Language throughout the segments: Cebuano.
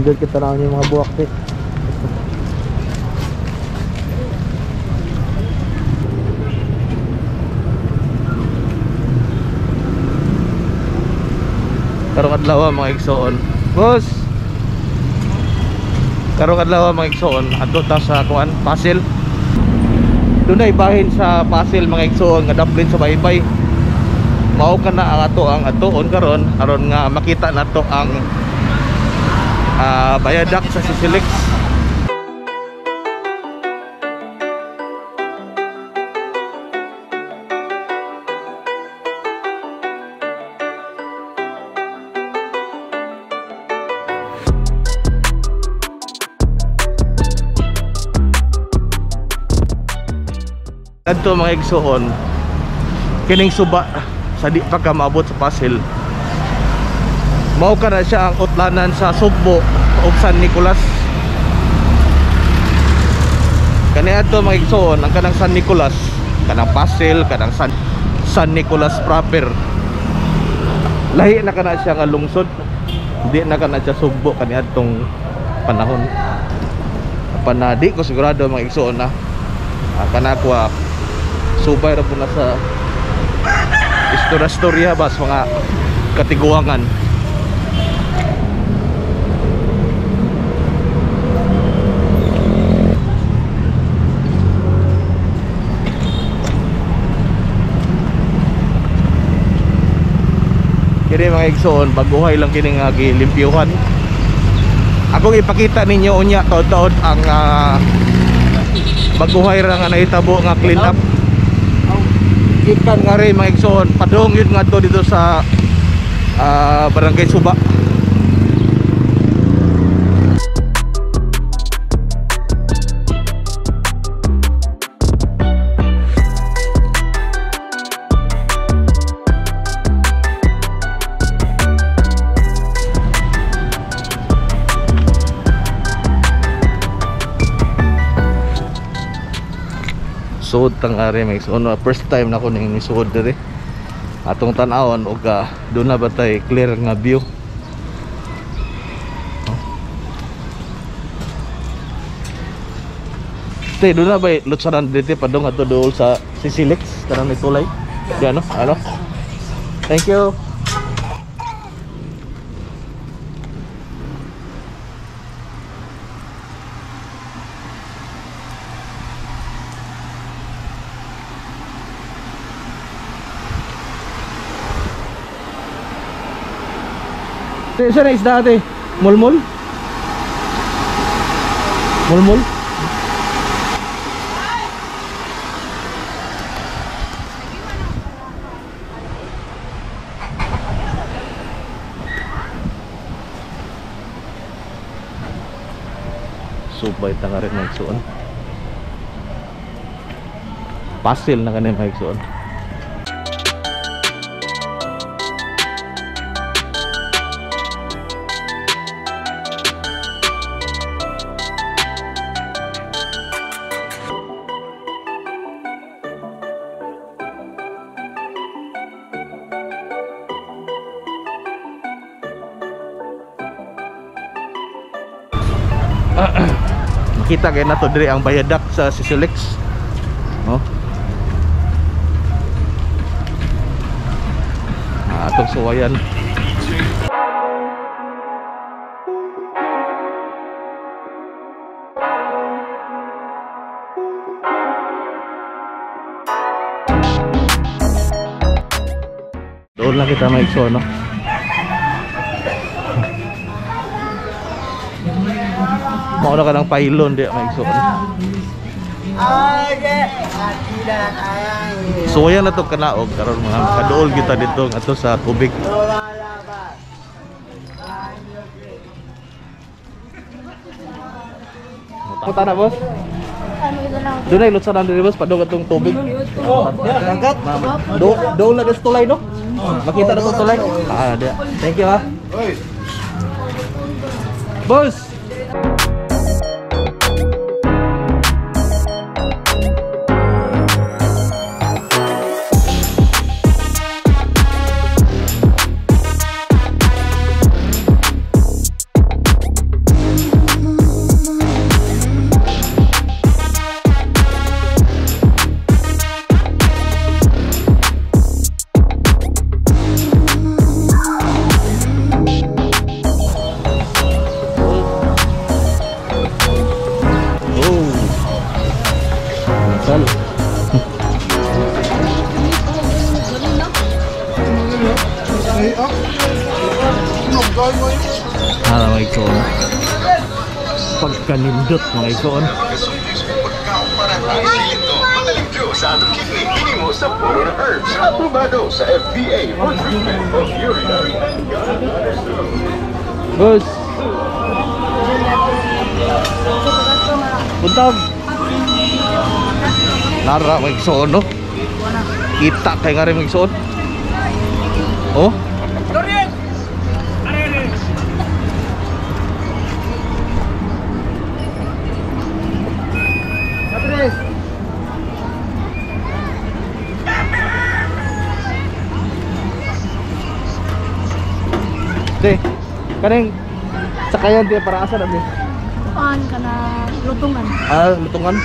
Nindot kita na yung mga buwak te. Karong adlaw mga igsoon. Boss. Karong adlaw mga igsoon, adto ta sa kuan, Pasil. Dunay bahin sa Pasil mga igsoon nga daplin sa baybay. Mao ka na ang ato ang atuon karon aron nga makita nato ang bayadak sa Sisilex. Adto mga igsoon, kining suba sa di pa ka maabot sa Pasil, mao ka na siya ang utlanan sa Sugbo ug San Nicolas. Kani adto mga igsoon, ang kanang San Nicolas, kanang Pasil, kanang San Nicolas proper, lahi na kana siya nga lungsod, di na kana siya Sugbo kani adtong panahon. Apan na di ko sigurado mga igsoon na kana ko subay ra po na sa istorya-istorya ba sa mga katiguangan. Kini mga igsoon, baguhay lang kini nga gilimpyuhan. Akong ipakita ninyo unya taod-taod ang baguhay ra nga nahitabo nga clean up. Gikan nga rin mga igsoon, padung yun nga to dito sa Barangay Suba. Suod tang ari mga igsoon, first time na ko ning nisuod diri. Atong tan-awon og doon na ba tay clear nga view. Te, doon na ba lutsaran dito padung adto dool sa Sisilex kanang may tulay. Di ano? Ano? Thank you. Saan na isda ate? Mulmul? Mulmul? Subay ta nga rin mga igsoon. Pasil na kanin mga igsoon. Kita kay nato diri ang bayadak sa Sisilex. No? Atong suwayan. Doon lang kita maigso, no? Mauna ka ng pylon di maigsoon. So yan na to kanaog karon mga makaduol kita dito ato sa tubig. Punta na boss. Dunay lutsanan diri boss padung atong tubig. Oh, dagat. Do do na tulay no? Makita na tong tulay. Ah, dia. Thank you ha. Boss. Rizal. Ah, mga igsoon. Pagkanindot, mga igsoon. Madaling cure sa atong kidney, kini mo sa puro na herbs. Aprobado sa FDA for treatment of urinary and gallbladder stones. Boss. Buntag. Nara, mga igsoon, no? Kita kay nga rin, mga igsoon. Oh? De, kaning sakayan di para asa na di? Kuan ka na lutungan. Ah, lutungan.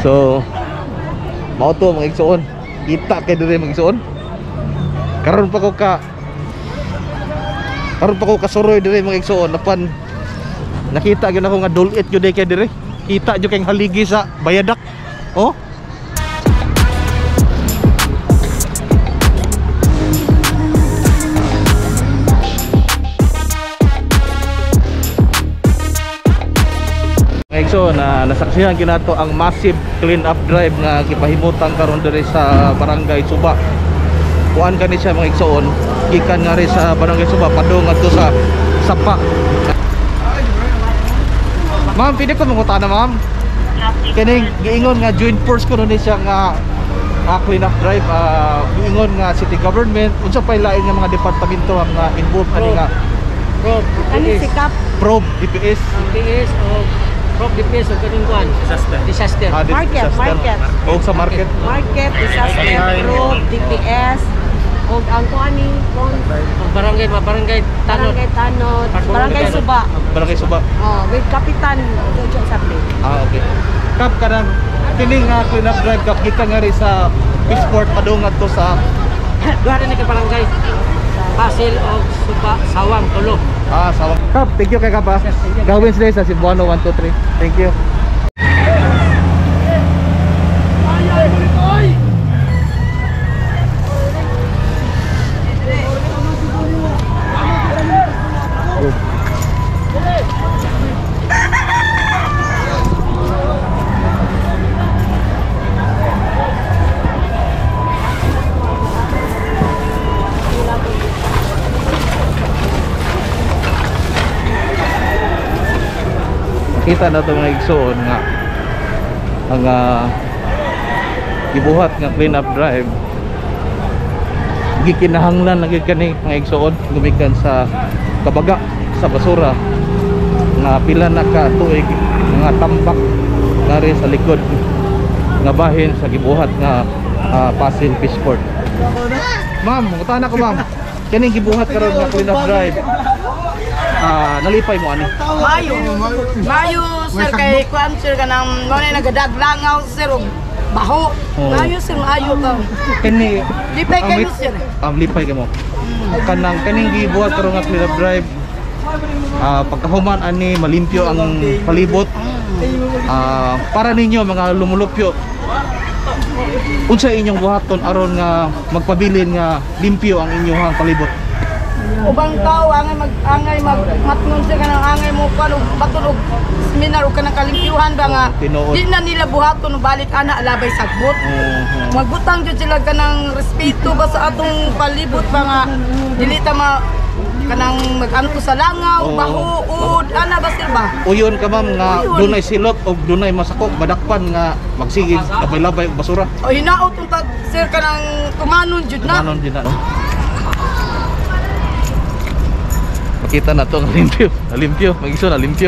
So mao to, mga igsoon. Kita kay dire, mga igsoon. Karon pa ko kasuroy dire, mga igsoon, apan nakita gyud ako nga dulit gyud kay dire. Kita gyud kay haligi sa bayadak. Oh. Mga igsoon, na nasaksihan gyud nato ang massive clean up drive nga gipahimutang karon diri sa Barangay Suba. Kuan kani siya, mga igsoon, gikan nga rin sa Barangay Suba padung ngadto sa Sapa. Ma'am, pwede ko mangutana, ma'am? Kining giingon nga joint force kuno ni siya nga clean up drive, giingon nga city government, unsa pay lain nga mga departamento ang involved ani nga? Probe, Kani DPS. sikap. Probe, DPS? DPS o Probe DPS o kaning kuan. Disaster. Disaster. Ah, Market, disaster. Market. O sa market. Market, disaster, probe, DPS, og ang kuani kon. Ang barangay, mga barangay tanod. Barangay Tanod, Barangay Suba. Barangay Suba. Oh, with Kapitan Jojo Sable. Ah, okay. Kap, kanang kining nga clean up drive, kap, gikan nga rin sa Fishport padung ngadto sa Duha rin na kay barangay. Basil o Suba, Sawang, Tulo. Ah, sawa. Kap, thank you kay Kap ah. Gawin sila sa Cebuano 123. Thank you. Kita na ito, mga igsoon, nga ang gibuhat nga clean up drive, gikinahanglan lagi kani, mga igsoon, gumikan sa kabaga sa basura nga pila na ka tuig mga tambak ngari sa likod nga bahin sa gibuhat nga Pasil Fishport. Ma'am, mangutana ko, ma'am. Kaning gibuhat karon nga clean up drive. Ah, nalipay mo ani? Mayo. Mayo, sir, kay kuan, sir, kanang mo na nagadaglangaw, sir, og baho. Oo. Mayo, sir, maayo ka. Kini Lipay ang kayo, sir. Ang lipay kamo. Kanang kaning gibuhat karon nga clean up drive. Ah, pagkahuman ani malimpyo ang palibot. Ah, para ninyo mga lumulupyo, unsa inyong buhaton aron nga magpabilin nga limpyo ang inyong palibot? Ubang tao angay mag matngon, sir, kanang angay mo kuan og baton og seminar og kanang kalimpyuhan ba nga Tinuod. di na nila buhaton og balik ana labay sagbot. Magbutang jud sila kanang respeto ba sa atong palibot ba nga dili ta ma kanang mag-anto sa langaw, Oo. baho, ud, ana ba, sir, ba? Uyon ka, ma'am, nga Uyon. dunay silot o dunay masakop madakpan nga magsigig labay-labay og basura. O hinaot unta, sir, kanang tumanon jud na. Tumanon din na, no? Makita na to ang limpyo. Nalimpyo, magiso na limpyo.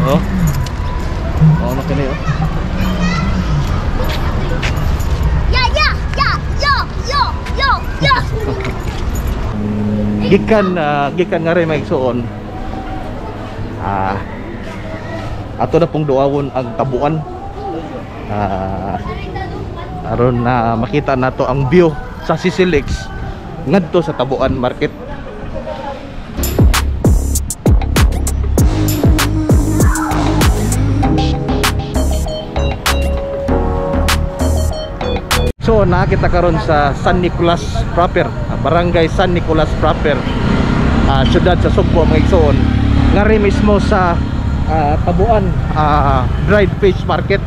Oh. Oh, na kini oh. Yeah, yo, yo, yo, yo. Gikan nga rin, mga igsoon. Ah. Ato na pong duawon ang Tabuan. Ah, aron na makita nato ang view sa Sisilex ngadto sa Tabuan Market. So nakita karon sa San Nicolas proper, Barangay San Nicolas proper, syudad sa Sugbo, mga igsoon. Ngari mismo sa Tabuan Dried Fish Market.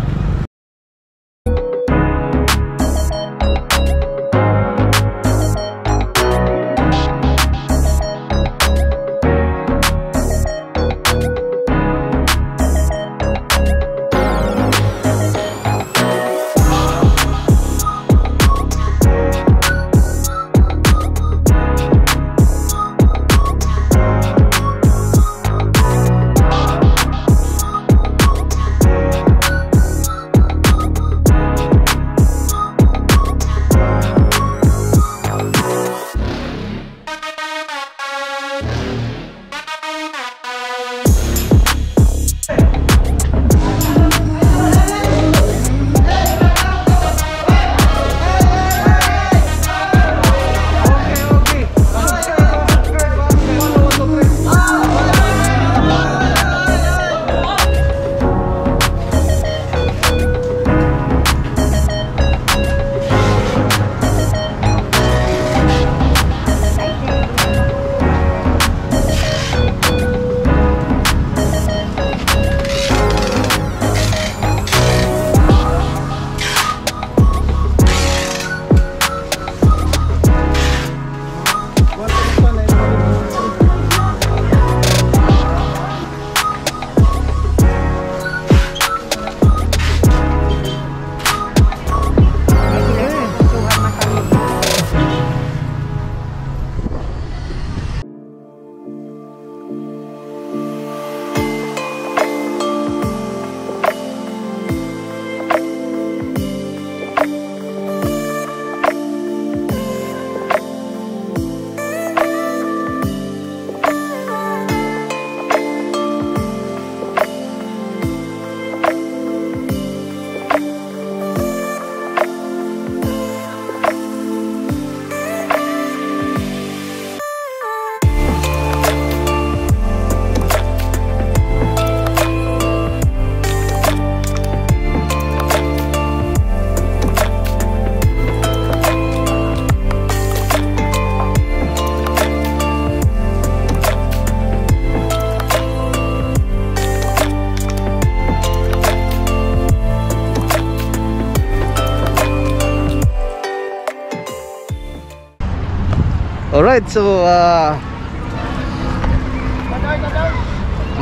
Alright, so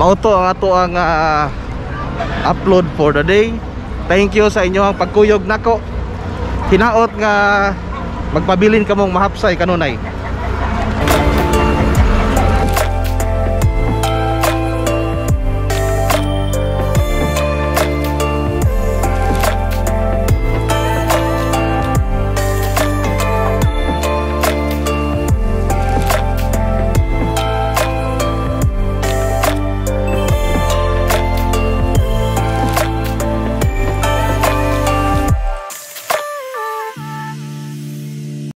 mao to ang ato ang upload for the day. Thank you sa inyo ang pagkuyog nako. Hinaot nga magpabilin kamong mahapsay kanunay.